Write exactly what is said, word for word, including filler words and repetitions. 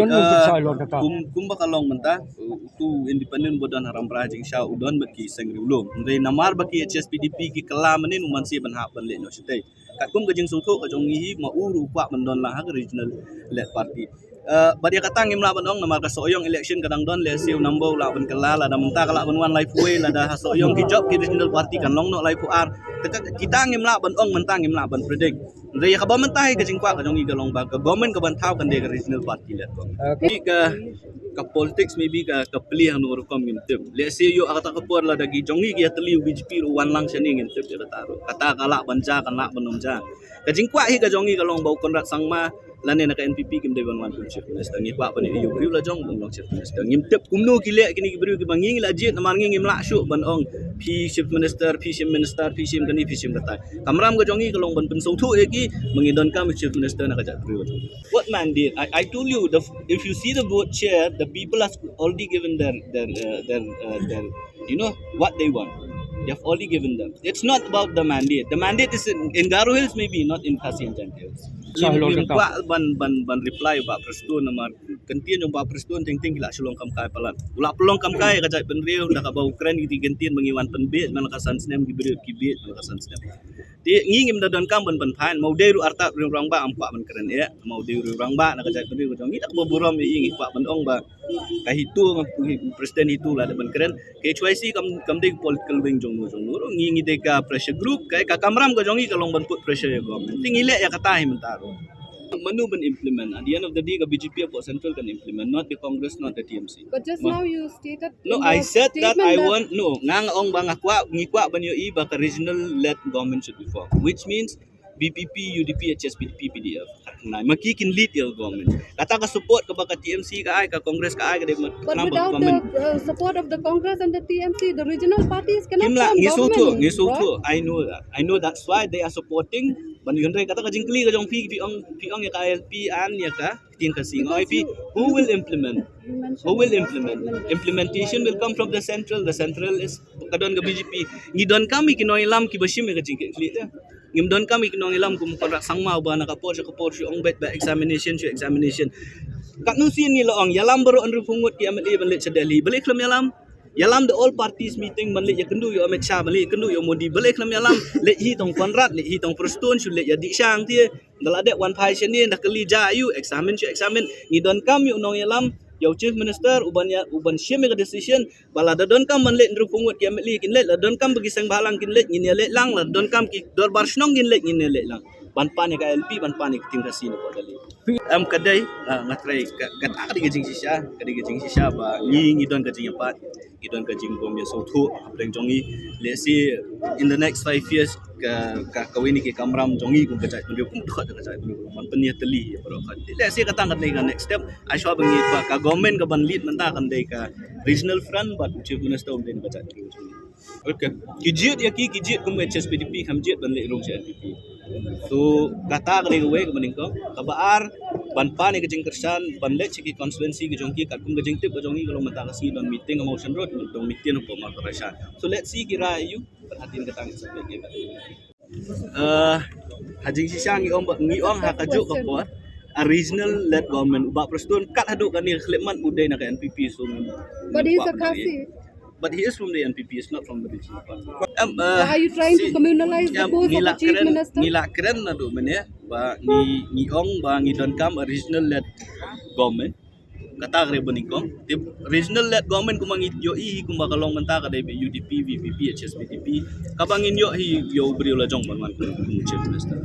Don, uh, kum, kumba ka long mynta, uh, utu independent ba don ha Rambrai jingshisha u don bad ki seng riewlum. Hynrei namar ba ki H S P D P ki kylla mynnin u man shuh ban hap ban leh noh shatei. Katkum ka jingsngewthuh ka jong ngi hi, ma u ruh u kwah ban don lang ha ka regional led party. Uh, bad ïa kata ngim lah ban ong namar ka Sohiong election ka dang don, lehse u number u lah ban kylla, lada mynta ka lah ban wan laiphew wei, lada ha Sohiong ki jop ki regional party kan long noh laiphew ar. Te ka, kita ngim lah ban ong mynta, ngim lah ban predict. Hynrei ïa kaba mynta hi ka jingkwah ka jong ngi ka long ba ka government kaban thaw kan dei ka regional party led government. Okay. Ka, ka politics maybe ka, ka plie hangno rukom ngim tip. Lehse ïoh ha kata ka por lada ki jong ngi ki ïatylli u B J P ruh wan lang shane ngim tip ïa kata ruh. Kata ka lah ban jia, kan lah ban ym jia. Ka jingkwah hi ka jong ngi ka long ba u Conrad Sangma lane na ka N P P kim dei ban wan kum chief minister. Ngi kwah ban ïoh ïa u briew la jong ban long chief minister. Ngim tip kumno ki leh kine ki briew kiba ngi ngi la jied namar ngi ngim lah shuh ban ong phi chief minister, phi shim minister, phi shim kane, phi shim katai. Kamram ka jong ngi ka long ban pynsngewthuh ïa ki ba ngi donkam chief minister na ka jaitbynriew. What mandate? I, I told you, the, if you see the board share, the people have already given their their uh, their uh, their you know what they want. They have already given them. It's not about the mandate. The mandate is in, in Garo Hills maybe, not in Khasi and Jaintia Hills. Ngim, ngim kwah ban ban ban reply Bah Prestone namar kyntien jong Bah Prestone teng teng ki la shu long kam kai palat. U la pynlong kam kai ka jaitbynriew da kaba u kren kiti kyntien ba ngi wan pynbiej man la ka san snem, ki briew ki biej man la ka san snem. Te ngi ngim da donkam ban pynphai, ma u dei ruh artat u rangbah ngam kwah ban kren ïa, ma u dei u rangbah na ka jaitbynriew ka jong ngi da kaba burom ïa ngi, ngi kwah ban ong ba ka HITO, nga, president HITO la dep ban kren. Ka H Y C kam, kam dei political wing jong no jong no ruh. Ngi, ngi dei ka pressure group, ka, ka kamram ka jong ngi ka long ban put pressure ïa government. Te ngi leh ïa kata hi mynta ruh. Mano ban implement? At the end of the day ka B J P hapoh central kan implement, not the Congress, not the T M C. But just now you stated, no, in I your said that statement I that want, no, nga nga ong ba nga kwah, ngi kwah ban ïohi ba ka regional led government should be formed, which means V P P, U D P, H S P D P, P D F. Nai, ma ki kin lead ïa government. Kata ka support kaba ka T M C ka ai, ka Congress ka ai, ka dei ma But without the uh, support of the Congress and the T M C, the regional parties cannot form government. Kim lah, ngi sngewthuh, ngi sngewthuh. I know that. I know that's why they are supporting. Ban ïoh hynrei kata ka jingkylli ka jong phi, phi ong, phi ong ïa ka I L P and ïa ka Ktien Khasi. Nga ong ïa phi, who will implement? Who will implement? Implementation will come from the central. The central is ka don ka B J P. Ngi donkam ïa ki nongïalam kiba shim ïa ka jingkitkhlieh te. Ngim donkam ïa ki nongïalam kum Conrad Sangma uba na ka por sha ka por shu ong beit ba examination, shu examination. Katno sien ngi la ong ïalam baroh hynriewphew ngut ki M L A ban leit sha Delhi. Balei khlem ïalam? Ïalam the all parties meeting ban leit ïakynduh ïa u Amit Shah, ban leit ïakynduh ïa u Modi. Balei khlem ïalam? Leit hi tong Conrad, leit hi tong Prestone, shu leit ïadih shang te. Da la dep wan phai shane, da kylli ja ïa u, examine shu examine. Ngi donkam ïa u nongïalam, ïa u chief minister uban ïa, uban shim ïa ka decision. Ba lada donkam ban leit hynriewphew ngut ki M L A kin leit, lada donkam ba ki seng bhalang kin leit, ngin ïaleit lang, lada donkam ki dorbar shnong kin leit, ngin ïaleit lang. Ban pan ïa ka I L P, ban pan ïa ka Ktien Khasi na ka Delhi. Em, ka dei, ah, nga trai, ka, ka, ka dei ka jingshisha, ka dei ka jingshisha ba ngi, ngi don ka jingïapat, ngi don ka jingbym ïasngewthuh hapdeng jong ngi. Let's say in the next five years ka, ka, kawei na ki kamram jong ngi kum ka jaitbynriew, kum dkhot ka jaitbynriew, ban pynïatylli ïa baroh ka. Let's say kata ka dei ka next step. Ai shuwa ba ngi ba ka government kaban lead mynta kan dei ka Regional Front bad u Chief Minister um dei na ka jaitbynriew jong ngi. Okay. Ki jied ïa ki, ki jied kum H S P D P, kam jied ban leit rung sha N P P. So kata ka dei kawei kaba nyngkong. Kaba ar, ban pan ïa ka jingkyrshan ban leit sha ki constituency ki jong ki, katkum ka jingtip ka jong ngi ka long mynta ka sngi don meeting ha Mawshynrut, don meeting hapoh Mawkyrwat. So let's see ki rai aïu, ban hadien kata ngin sa peit ïa ka. Eh, ha jingshisha ngi ong ba, ngi ong ha kajuh ka por a regional led government, u Bah Prestone kat haduh kane ka khyllipmat u dei na ka N P P, so. But he's a Khasi. But he is from the N P P, he's not from the regional party. Em, eh, are you trying to communalize the post of the chief minister? Ngi la kren naduh mynne ba ngi, ngi ong ba ngi donkam a regional led government. Kata ka dei ba nyngkong. Te regional led government kumba ngi ïohi hi kumba ka long mynta ka dei ba U D P, V P P, H S P D P. Kaba ngin ïohi ïa u briew la jong ban wan kum chief minister.